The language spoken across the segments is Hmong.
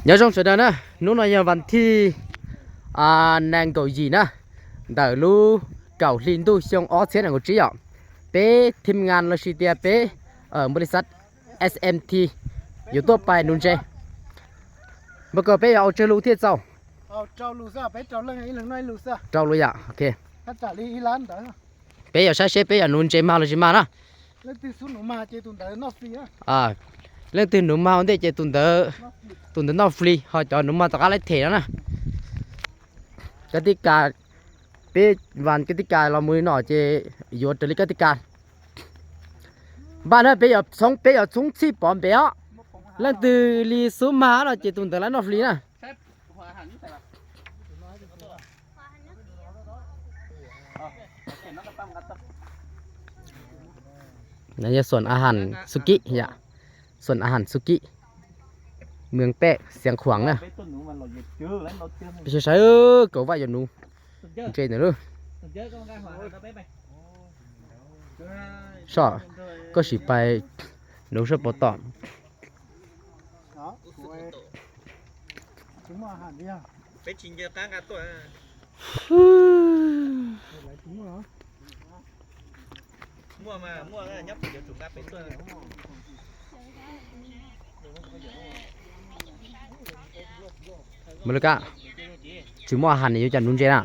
Nyob zoo sawv daws na, hnub no yog vas thij nees nkaum yim na, ntawm lub kaum hli ntuj xyoo ob txhiab nees nkaum tsib yom. Peb thim ngas los sis tias peb npua li xav S M T yuav tuaj pais nuv ntses. Npawg Kaus, peb yuav ua tsawg lus thiaj txaus? Rau lus yom, ok. Peb yuav saib seb peb yuav nuv ntses mag los tsis mag na. Leej twg nuv mag ua ntej ces tus ntawd, tus ntawd noj free, ho cov nuv mag rov qab laib them no na. Kab tib kas, peb vas kab tib kas los mus li no ces yuav raws li kab tib kas. Npaj na, peb yuav txhoob, peb yuav txhoob txhij pov npe os. Leej twg li xub mag no ces tus ntawd laib noj free na. Yog xuam a has xu kib yom, xuam a has xu kib, mws pej xiav khuam na. Peb saib Kaus Vaj yuav nuv ntses ntawm lub. Soj, koj sim pais nuv soj pov tom. Mas lawv kab, tsis muaj a has yuav cas nuv ntses na.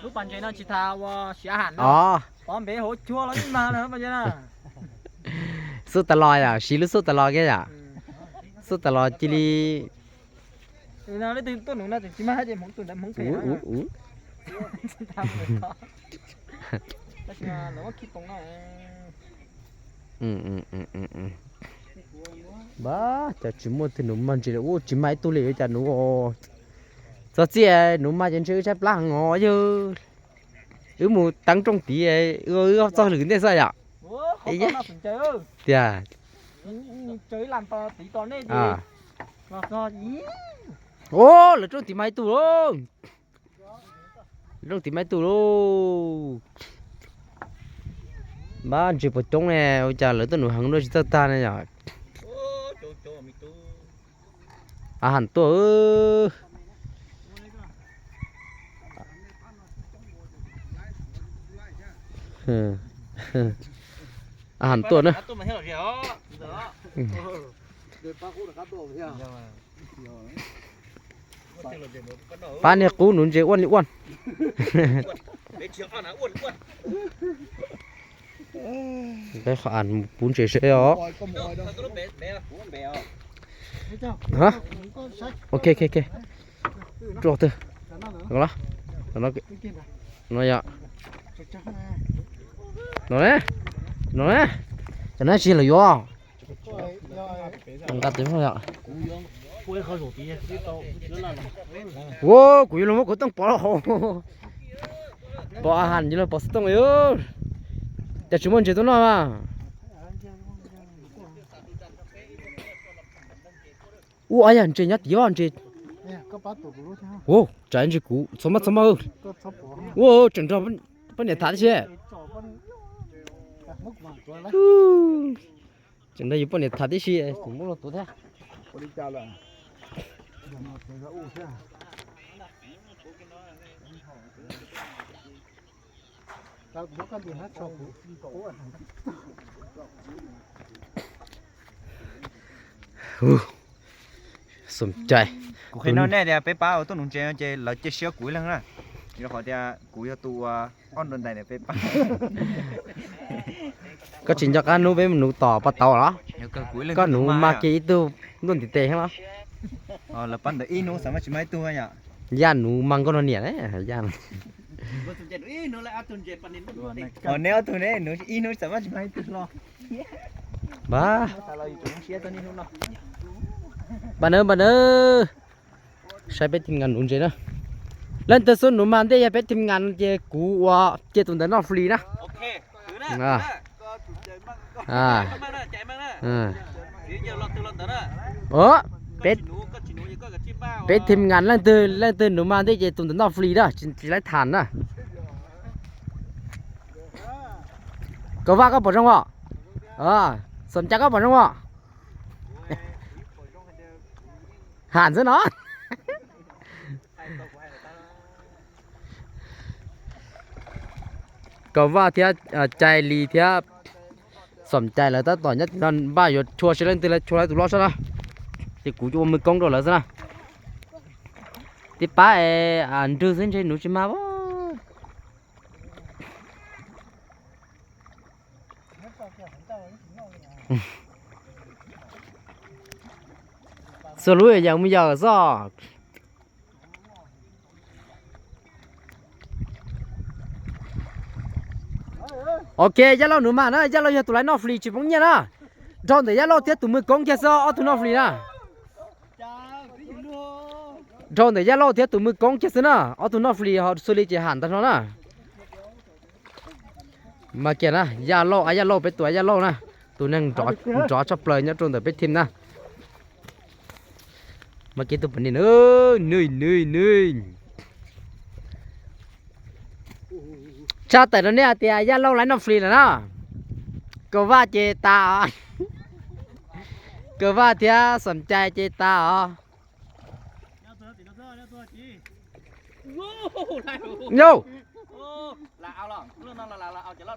Lub pas ntses no tsis tas ua siav a has, pov npe hauv cuag los yeej mag na. Xub tas los yom, siv lub xub tas los kiag yom. Xub tas los cia li. Leej twg tuaj nuv no tsis mag ces hmoov tus ntawd hmoov phem. Tab sis lawv muab khi toom no. Npab, cas tsis muaj tus nuv mag ntses li, ua tsis mag ib tug li, cas nuv. Txog txij nuv mag ces ntshe wb tshaib plab heev os yog. Wb mus teev rooj tid, wb txog lwm ntej xwb yom. Tiag. Ua, lawv rooj tid mag ib tug lauj. Rooj tid mag ib tug lauj. Npab, ntses puas coob ne, ua cas lawv tuaj nuv heev luaj tsis txawj tag ne yom. A has tuaj. A has tuaj na. Pab niag qub nuv ntses uaj li uaj. Peb qhov as mus pub ntses seb os. Ok, ok, ok. Rau twg? No, no yog. No ne, no ne. Cov nab tsis los yuav. Nqa tes yom. Ua, kuv yuav los muab kuv tooj pov hauv. Pov a has yuav los pov xov tooj li. Cas tsis muaj ntses tuaj noj mas. Ua, yog ntses nyob tid os ntses. Ua, tsam ntses kuv txhob maj txhob maj. Ua, tseem nrog poj niam tham tib si. Tseem nrog yus poj niam tham tib si, tseem muab luag tuav thiab. Xom cai. Kuv qhia nej tias peb pab uas tuaj nuv ntses ces lawv cia siab kuv ib leeg na. Rau qhov tias kuv yog tus ua ob nrau ntais peb pab. Koj tsis nco qab hnub peb mus nuv tom paj tauv los? Koj nuv mag kiag ib tug ntuj ntiv tes los? Lawv pab ntawd ib hnub xav mas tsis mag ib tug yom. Yaj nuv mag nkauj no niam, yaj. Neb ob tug ne, nuv ib hnub xav mas tsis mag ib tug los. Npab, npab nawb, npab nawb. Saib peb team ngas nuv ntses na. Leej twg xub nuv mag ntej yog peb team ngas ces kuv ua cia tus ntawd noj free na. Peb team ngas leej twg, leej twg nuv mag ntej ces tus ntawd noj free na, tsis laib tham na. Kaus Vaj koj pom zoo os? Xom Cai koj pom zoo os? Ham xwb no. Kaum Vaj thiab Cai Lis thiab Xom Cai lawv tab tom nyob tim no, npaj yuav chua seb leej twg los chua lawv tus loj sab na. Ces kuv ua mws koob rau lawv xwb na. Tib pab es nrwg xwb ntshe nuv tsis mag. Xuas lub yam mus yawm xwb. Ok, Yaj Lauj nuv mas na, Yaj Lauj yog tus laiv noj flis tsis poob nyiaj na. Dhau ntawm Yaj Lauj thiab tus mws koob kiag xwb ob tug noj flis na. Dhau ntawm Yaj Lauj thiab tus mws koob kiag xwb na, ob tug noj flis ho xws li ces ham ntag no na. Mas kiag na, Yaj Lauj, a Yaj Lauj, peb tus a Yaj Lauj na, tus neeg nrov tshaj plaws nyob rau ntawm peb team na. Mas kiag tus poj niam, nws nws nws tshaj tawm rau nej hais tias Yaj Lauj laiv noj flis lawm na. Kaum Vaj ces tas os. Kaum Vaj thiab Xom Cai ces tas os. Yau,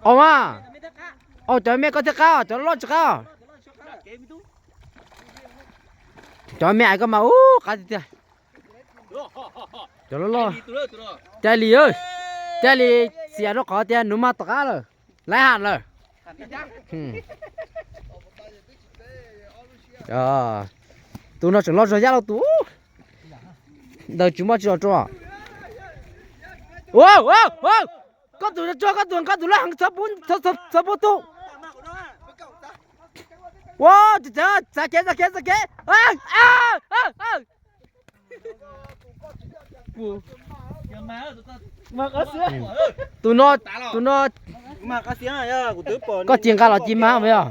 au mas, au cov me koj thiaj qab, cov loj tsis qab. Cov me ais koj mas ub qab tiag tiag. Cov loj loj. Cai Lis, Cai Lis xiam rau qhov tias nuv mas tom qab lawm, laiv ham lawm. Tus no tseem loj zog Yaj Lauj tus. Ntawd tsis muaj tsis zog rau. Koj tus tsuag, koj tus, koj tus loj heev, txhob pub tu. Ua, txav kev, txav kev, txav kev. Tus no, tus no, koj ci nqa los ci mag mas yog.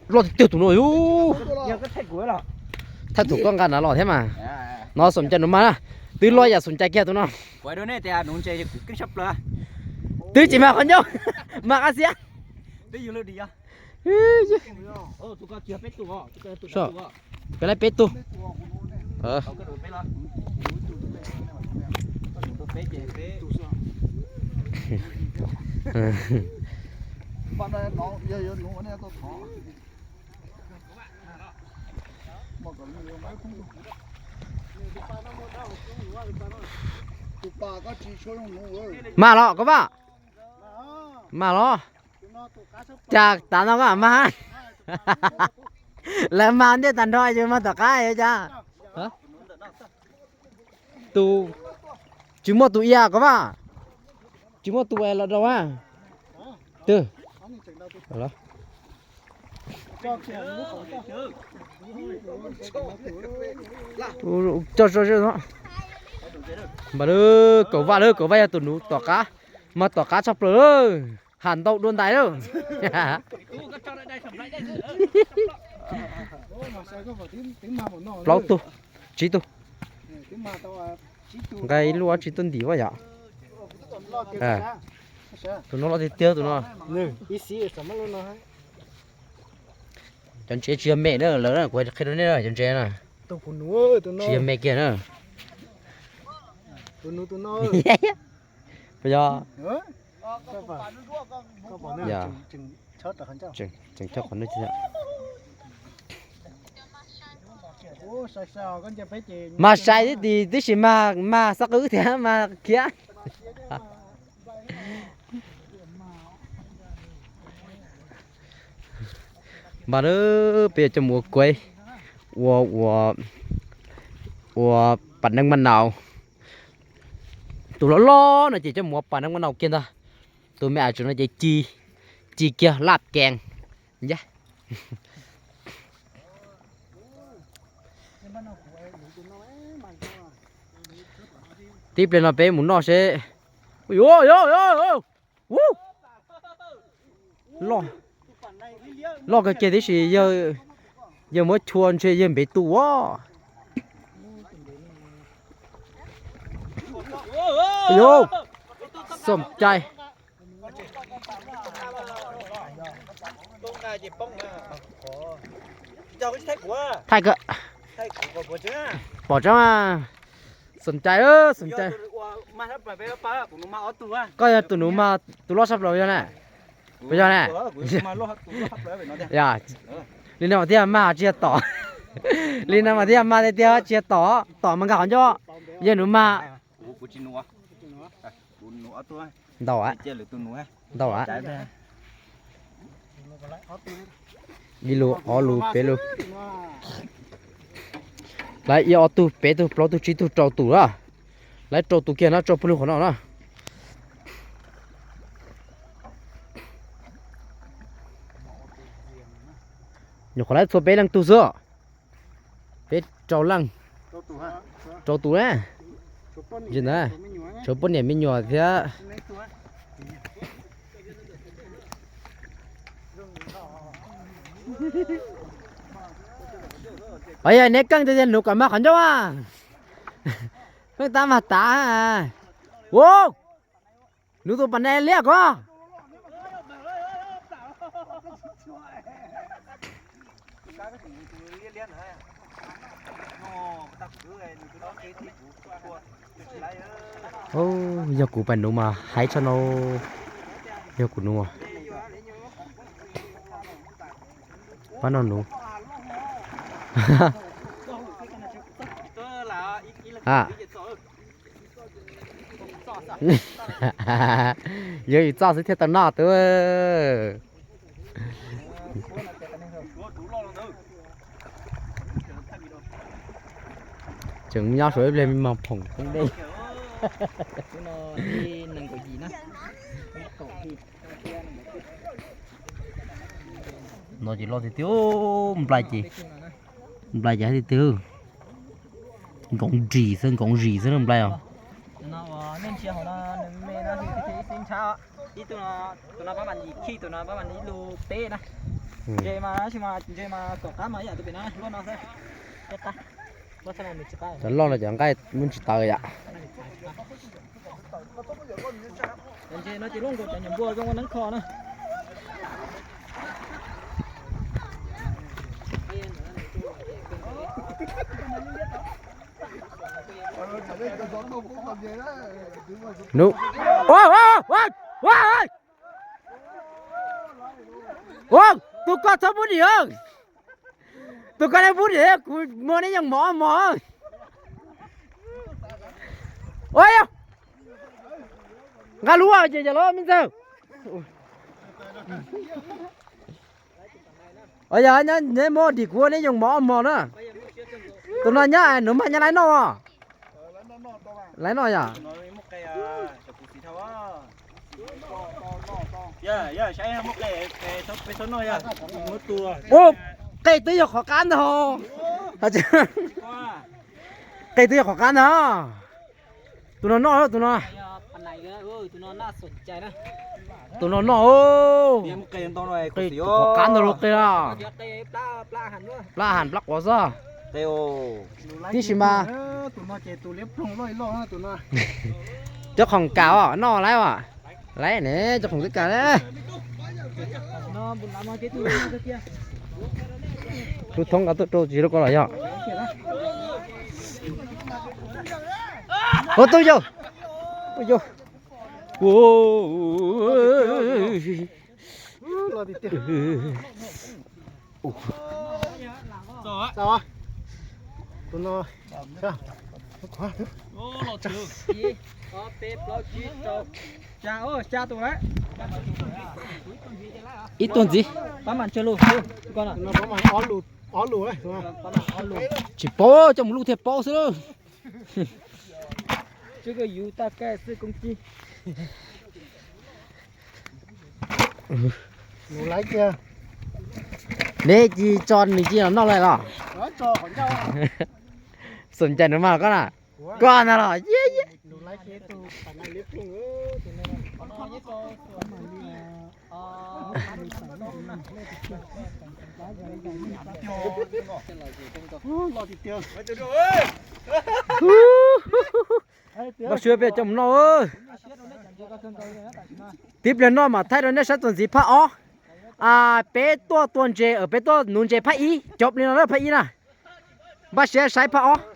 Loj tiag tiag tus no. Thaij tus koj nqa na los thiab mas. No Xom Cai nuv mas na. Twb loj yam Xom Cai kiag tus no. Twb tsis mag qhov ncauj, mag qab xiab. Peb laib peb tug. Mag los Kaum Vaj. Mag los. Cas tav no koj mam mag. Lawv mag ntej tag nrho yus mag tom qab cas. Tus, tsis muaj tus ia Kaum Vaj. Tsis muaj tus los rau a. Twg? Coj, mas Kaum Vaj lawm, Kaum Vaj yog tus nuv tom qab, mas tom qab tshaj plaws lawm, ham ntau dua ntais lawm. Plaub tug, tsib tug. Nqa ib lub dab tsi tuaj ntim ua yom. Tus no loj tiag tiag tus no. Cov ntses tsis yog me na, lawv kuv qhia rau nej cov ntses na. Tsis yog me kiag na. Puas yog? Tseem chob qhov no. Mas sai tib si, tib si mas, mas xab qwb thiab mas khiab. Mas peb coj mus ua kuaib, ua, ua, ua pas neeb maj naus. Tus loj loj no ces coj mus ua pas neeb maj naus kiag ntag. Tus me a tsuv no ces ci, ci kiag laj kees. Tib pliag no peb mus noj seb. Loj kawg kiag tib si, yawg muab chua ntshe yawg npev tu as. Xom cai. Thaij kawg. Pom tseeb, xom cai, xom cai. Koj yog tus nus mas tus loj sab plaws yog na. Puas yog na? Li no mas thiaj mag tsis yog tom. Li no mas thiaj mag tiag tiag tsis yog tom, tom mas nkag qhov ncauj. Yog nus mag. Ntau, ntau. Ib lub, ob lub, peb lub. Lawv ib ob tug, peb tug, plaub tug, tsib tug, rau tus na. Lawv rau tus kiag no, rau puag lug qhov no na. Nyuam qhuav lawv txhua peb leej tug xwb. Peb rau leej, rau tus na. Ntsis ntawd, tshuav poj niam me nyuam thiab. Os, yog neb keej tiag tiag nus kom mag qhov ncauj a. Pheej tab mag tas. Ua, nus tus pas nais liab ko. Yog kuv pas nus mas haib tshaj no. Yog kuv nus. Pab no nus. Yuav yus txoj xwb thiaj tau noj twb. Tseem nyob suav ib pliag me mog phoom poob dej. No ces loj tiag tiag, nplai ces, nplai ces tiag tiag. Nkoov ris xwb, nkoov ris xwb nplai os. Cov loj no cov nqaij muab tsis tawv yom. Nub, ua, tus koj txhob pub dim, tus koj neb pub dim kuv muab neb yeej mov mog. Ua, nqa lub ces yog los me ntxawg. Os, yog neb muab dim kuv neb yeej mov mog na. Tus no nyab nus mag nyab laiv noj. Laiv noj yom. Ua, qe twb yog qhov qab ntag. Qe twb yog qhov qab ntag. Tus no noj, tus no. Tus no noj, qe qhov qab ntag los qe. Plab ham plab quav xwb. Tib si mas. Cov khoom kam os, noj lawm os. Lawm ne, cov khoom twb kam na. Lub thoob nqa tuaj rau tsis rau koj los yog. Ua, tuaj yau. Tuaj yau. Ib tug ntxiv. Tsis paub, coj mus luj thiaj paub xwb. Neb cia tso nws cia los noj lawm los? Xom cai nws mas koj na. Koj na los. Noj siab peb coj mus noj. Tib pliag noj mas thaij rau nej saib txuas ntxiv phab ob. Peb tuaj tua ntses, peb tuaj nuv ntses phab ib, cov li no na phab ib na. Npaj siab saib phab ob.